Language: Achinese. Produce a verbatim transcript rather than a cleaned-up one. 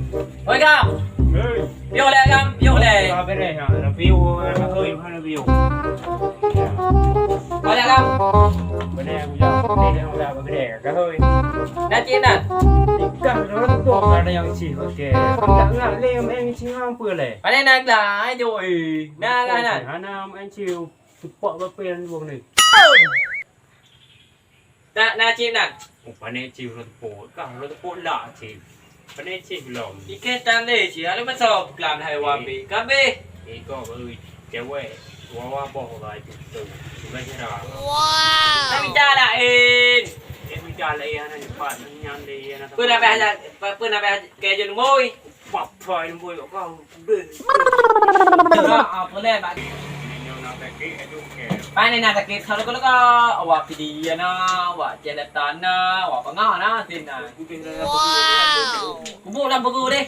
Oi, Gam! Hei! Piôh lé, Gam! Piôh lé! Ka beureh, ha. Ada piôh, ada hôi, mana piôh? Oi, Gam! Beureh, aku jak. Beureh, aku jak, beureh. Ka hôi. Dah cit dah? Ikan, ada orang tutup, ada yang isi, okey. Enggak, enggak, lé, yang isi apa lé? Ada nak lah, ayo, eh. Nah, kan, nah. Hana main ciu. Tepak berapa yang dua ni? Tak na cit na. Oh, pané cit uroe teupot. Kah uroe teupot lah cit. Pané cit belum. Iké tan lé cit. Lalu pasal peuklam hai wabi. Kabeh. Eh, kau baru cewek. Wawa boh lah itu. Tu. Bukan cara. Wow. Tapi tak lain. Eh, bukan lain. Anak cepat. Nyan deh. Pernah payah, pernah payah kerja lemboi. Papa yang boy kau. Apa leh, Pak? Pane na sakét, kalau kalau ka awak pidi na, awak jelatan na, awak pengah na, tin na. Wow. Kubu lam buku deh.